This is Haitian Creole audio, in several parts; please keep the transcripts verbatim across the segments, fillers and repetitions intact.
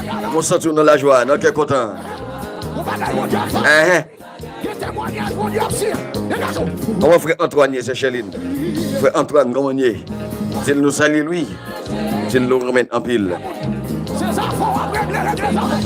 Kòman w santi w nan lajwa, nan kè kontan? Enhen. Kòman frè Antoine ye, sè Chèlin? Frè Antoine, kòman w ye? Di l nou salye l wi. Di l nou renmen l anpil. Se zafè w ap regle, regle zafè.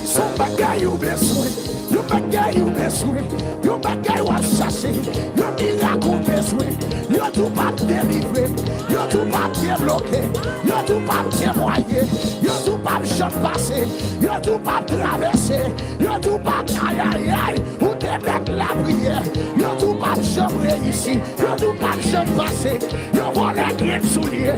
Se yon bagay ou bezwen. Yon bagay ou bezwen. Yon bagay w ap chache. Yon mirak ou bezwen. Yo di w p ap delivre. Yo di w p ap debloke. Yo di w p ap temwaye. Yo di w p ap janm pase. Yo di w p ap travèse. Yo di w p ap, ayayay, ou te mèt lapriyè. Yo di w p ap janm reyisi. Yo di w p ap janm pase. Yo vòlè grenn soulye.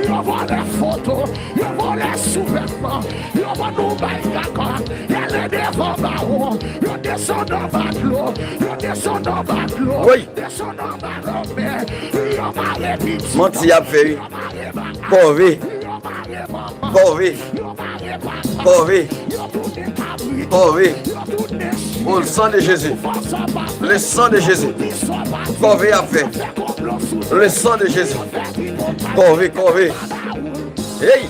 Yo vòlè foto. Yo vòlè souvètman. Yo vòlè ou bay kaka. Y ale devan bawon. Yo desann anba dlo. Yo desann anba dlo. Wi. Desann anba lanmè. Yo mare pitit. Manti y ap fè, wi. Yo mare baka. Kòve. Yo mare manman. Kòve. Yo mare papa. Kòve. Yo tounen kabrit. Kòve. Yo tounen chyen. Au sang de Jésus. Le sang de Jésus. Kòve y ap fè. Le sang de Jésus. Kòve, kòve. Hey!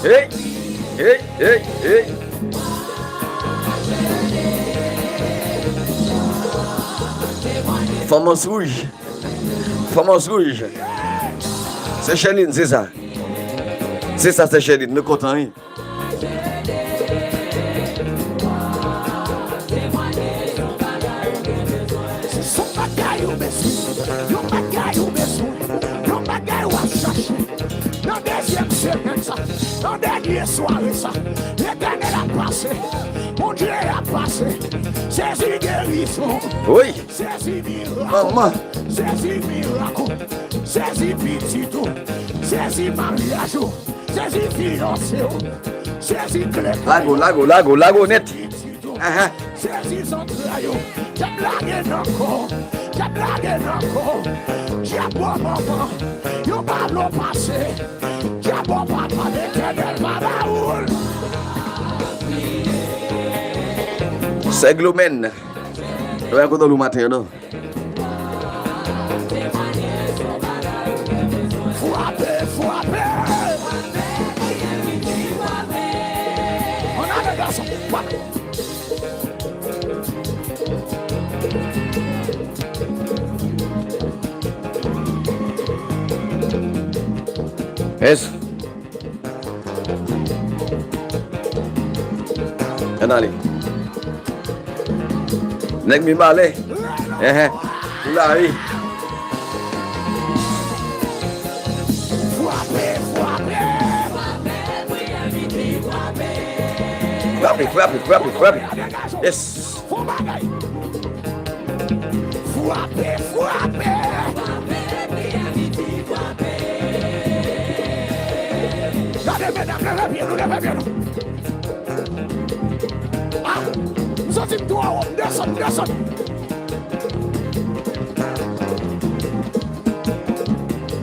Hey! Hey! Hey! Hey! Fanm an wouj. Fanm an wouj. Sè Chèlin, se sa. Se sa, sè Chèlin. Nou kontan, wi. Se yon bagay ou bezwen, yon bagay ou bezwen, yon bagay w ap chache. Nan dezyèm semèn sa, nan dènye sware sa, Letènèl ap pase, Bondye ap pase. Sezi gerizon. Wi. Sezi mirak. Manman. Sezi mirak ou. Sezi pitit ou. Sezi maryaj ou. Sezi fiyanse w. Sezi kle kay ou. Lago, lago, lago, lago nèt. Sezi pitit ou. Ahan. Sezi zantray ou. Dyab lage nan kò w. Dyab lage nan kò w. Dyab bò manman. Yon balon pase. Dyab bò papa, Letènèl pa ba ou l. Sè Glomèn. Yo pa kontan nou maten an, non. Frape, frape! Ann ale, gason! Frape! Yes. Ann ale. Nèg Mibalè. Enhen. Pou lavi. Frape, frape, frape, frape. Yes. Fon bagay. Frape, frape. Gade medam, leve pye nou, leve pye nou. Ah, m santi m twò wo, m desann, m desann.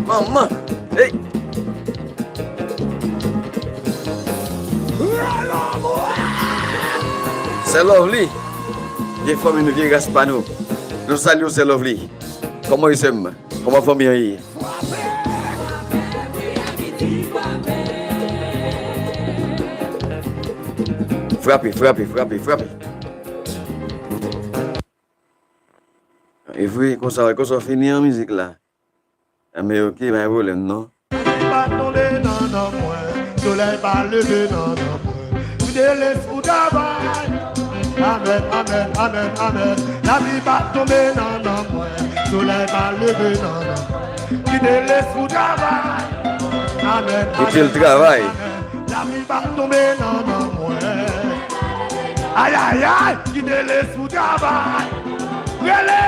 Manman, hey. Sè Lovely, vye fanmi nou, vye ras pa nou. Nou salye w, Sè Lovely. Kòman w ye, sè m? Kòman fanmi an ye? Frape, frape, frape, frape. E vre, konsa, konsa w fini an mizik la. Enben, oke, pa gen pwoblèm, non. Lapli pa tonbe nan nanm mwen, solèy pa leve nan nanm mwen. Kite lespri w travay. Amèn, amèn, amèn, amèn. Lapli pa tonbe nan nanm mwen, solèy pa leve nan nanm mwen. Kite lespri w travay. Amèn, amèn, amèn, amèn. Kite l travay. Lapli pa tonbe nan nanm mwen. Ayayay, kite lespri w travay. Rele!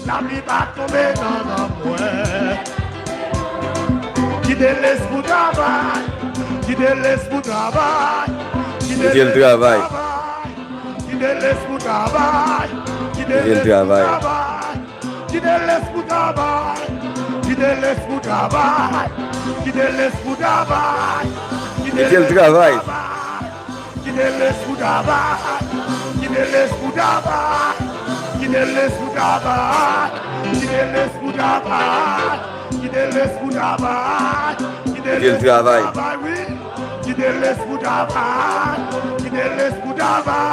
Lapli pa tonbe nan nanm mwen. Kite lespri w travay. Kite lespri w travay. Kite l travay. Kite lespri w travay. Kite l travay. Kite lespri w travay. Kite lespri w travay. Kite lespri w travay. Kite l travay. Kite lespri w travay. Kite lespri w travay. Kite lespri w travay. Kite lespri w travay. Kite l travay. Kite l travay, wi. Kite l travay. Kite l travay.